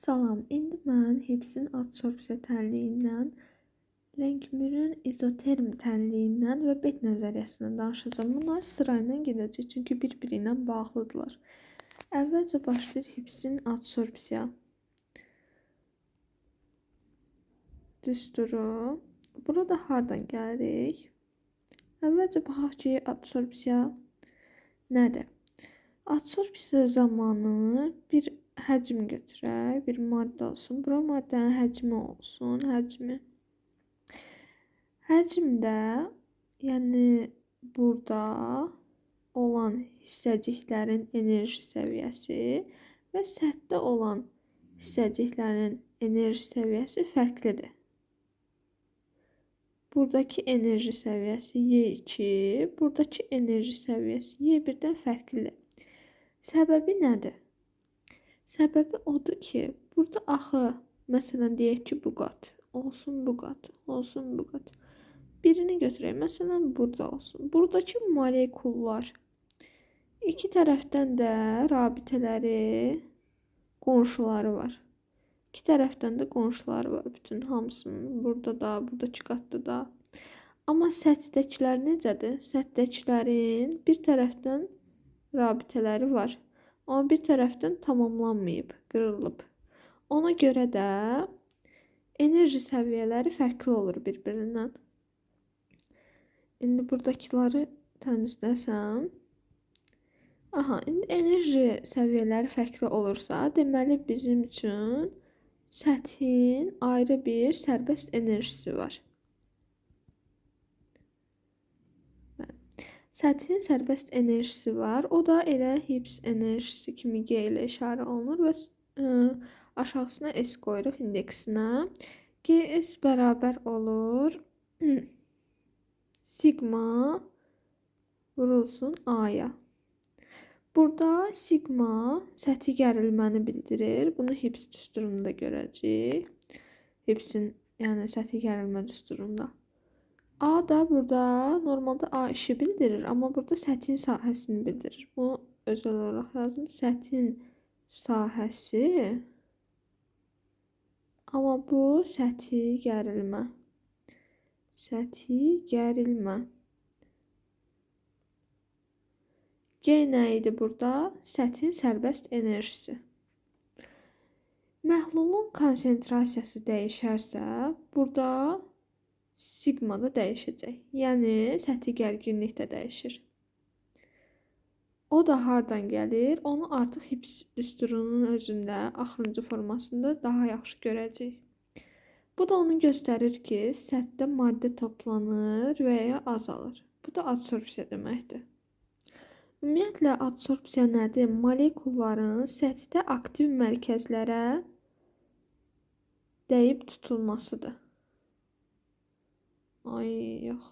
Salam, indi mən Hibbsin adsorpsiya tənliyindən, Langmuir'in izoterm tənliyindən və Bet nəzəriyyəsindən danışacağam. Bunlar sırayla gedəcək, çünki bir-biri ilə bağlıdırlar. Əvvəlcə başlayır Hibbsin adsorpsiya düsturu. Burada hardan gəlirik? Əvvəlcə baxaq ki, adsorpsiya nədir? Adsorpsiya zamanı bir həcm götürək, bir maddə olsun. Bura maddənin həcmi olsun, həcmi. Həcmdə, yəni burada olan hissəciklərin enerji səviyyəsi və səthdə olan hissəciklərin enerji səviyyəsi fərqlidir. Buradakı enerji səviyyəsi Y2, buradakı enerji səviyyəsi Y1-dən fərqlidir. Səbəbi nədir? Səbəbi odur ki, burada axı, məsələn, deyək ki, bu qat, olsun bu qat, olsun bu qat. Birini götürək, məsələn, burada olsun. Buradakı molekullar iki tərəfdən də rabitələri, qonşuları var. İki tərəfdən də qonşuları var bütün hamısının. Burada da, buradakı qatda da. Amma səthdəkilər necədir? Səthdəkilərin bir tərəfdən rabitələri var. Amma bir tərəfdən tamamlanmayıb, qırılıb. Ona görə də enerji səviyyələri fərqli olur bir-birindən. İndi buradakıları təmizləsəm. Aha, indi enerji səviyyələri fərqli olursa, deməli bizim üçün səthin ayrı bir sərbəst enerjisi var. Səthin sərbəst enerjisi var. O da elə Hibbs enerjisi kimi G ilə işarə olunur və aşağısına S qoyuruq indeksinə. GS bərabər olur sigma vurulsun A-ya. Burada sigma səthi gərilməni bildirir. Bunu Hibbs düsturunda görəcəyik. Hibbsin, yəni səthi gərilmə düsturunda. A da burada normalda A işi bildirir, amma burada səthin sahəsini bildirir. Bunu özəl olaraq yazdım. Səthin sahəsi, amma bu səthi gərilmə. Səthi gərilmə. G nə idi burada? Səthin sərbəst enerjisi. Məhlulun konsentrasiyası dəyişərsə, burada sigma da dəyişəcək. Yəni, səthi gərginlik də dəyişir. O da hardan gəlir? Onu artıq Hibbs düsturunun özündə, axırıncı formasında daha yaxşı görəcəyik. Bu da onu göstərir ki, səthdə maddə toplanır və ya azalır. Bu da adsorpsiya deməkdir. Ümumiyyətlə, adsorpsiya nədir? Molekulların səthdə aktiv mərkəzlərə dəyib tutulmasıdır. Ay, yox.